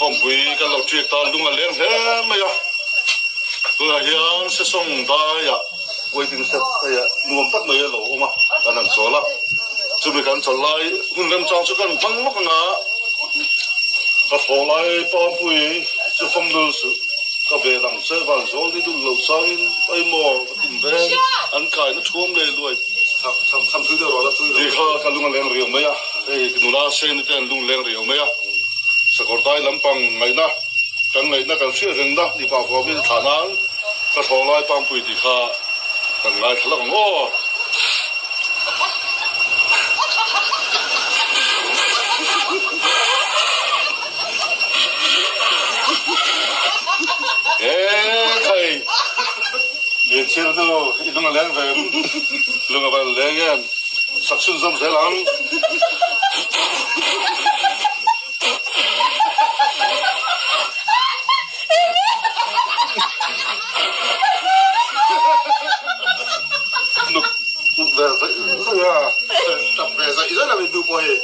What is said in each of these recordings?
Khawmpui kan lo ṭiak ta lung a leng hle mai a, tunah hian Sesawng daiah waiting shed hei ah nuam tak mai a lo awm a, kan han chawl a, chumi kan chawl lai hun remchang chu kan hmang lawk ang a, ka thlawh lai Pampui chu fawmdul suh ka ve lang che van zawl ni dul lo changin pawimawh ka tin veng an kaina thuam leh luai. Ti kha ka lung a leng riau mai a, hei nula Seni te an lung leng riau mai a, sakawr dai lampang ngaihna kan ngaihna kan hriat rengna ni pah vawmin thlah nan ka thlawh lai Pampui tih kha kan ngaithla lawk ang aw. Ekhai! Lian chhir nu i lung a leng ve em? Lung a van leng em? Sak chhunzawm zel ang. Nuk ve zaih zaih a, tap ve zaih zaih lo in nu pawh hi.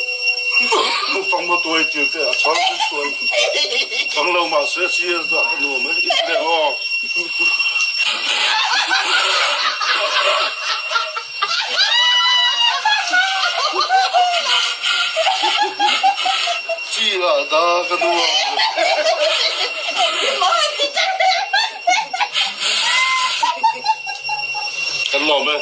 Fang maw tuai tir te a chhar in tuai. Fang lo mahse sir chu a ka nuam e, in leng aw. Chi ah da ka nuam. Kan lawm e.